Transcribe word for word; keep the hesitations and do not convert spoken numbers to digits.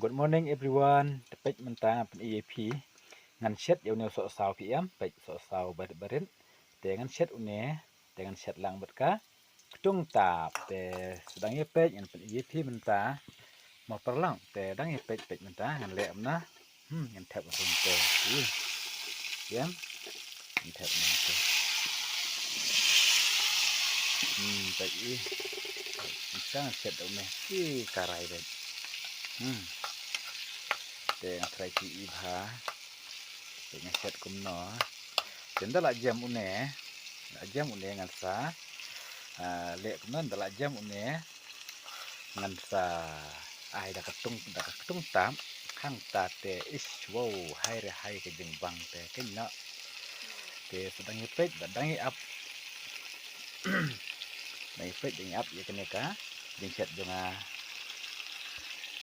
Good morning everyone. Te peit mynta ngan pyni ïa phi. Ngan shet ïa une u sohsaw phi ïam, peit sohsaw barit barit. Te ngan shet une, te ngan shet lang bad ka ktung tap. Te sdang ïa peit ngan pyni ïa phi mynta. Mo paralok, te dang ïa peit, peit mynta ngan leh kumno. Hmm, ngan thep kumto. Ih. Ïam. Ngan thep kumto. Hmm, peit ih. Mynta ngan shet da une. Ih, ka rai beit. Hmm. Te ngan try phi ih bha. Te ngan shet kumno. Te ynda la jem une. La jem une ngan sa, ah, leh kumno, ynda la jem une ngan sa ai da ka ktung, da ka ktung tap. Hangta te, ish, wow, hai re hai ka jingbang te, kynnoh. Te sdang ïa peit bad dang ïa ap. Dang ïa peit, dang ïa ap ïa kane ka jingshet jong nga.